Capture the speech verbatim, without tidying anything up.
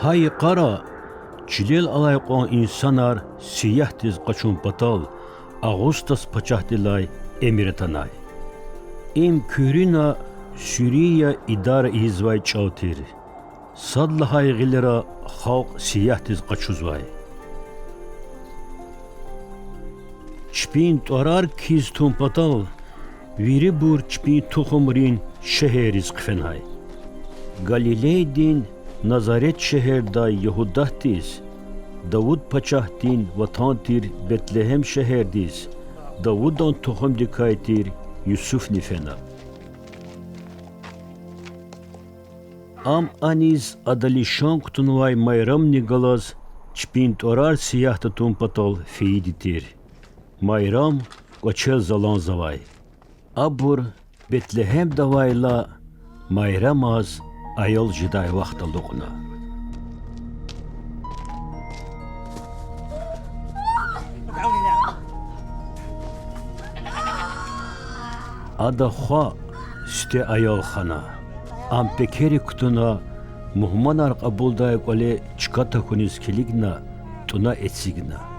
Гьа йикъара чилел алай кьван инсанар сиягьдиз къачун патал Агъустас пачагьдилай эмир атанай. Им куьруьна Суьрия идара ийизвай чӀал тир. Сад лагьай гъилера халкь сиягьдиз къачузвай. Чпин тӀварар кхьиз тун патал вирибур чпин тухумрин шегьерриз хъфенай. Галилейдин Назарет шегьердай Ягьудатдиз, Давуд пачагьдин ватан тир Бетлегьем шегьердиз, Давудан тухумдикай тир Юсуфни фена. Ам аниз ада лишан кутунвай майрамни галаз чпин тӀварар сиягьда тун патал фейиди тир. Майрам кӀвачел заланзавай. Абур Бетлегьемда авайла, майрамаз аял жедай вахт алукьна. Ада хва сифте аял хана. Ам пекерик кутуна, мугьманар кьабулдай кӀвале чка тахьуниз килигна, тӀуьна эцигна.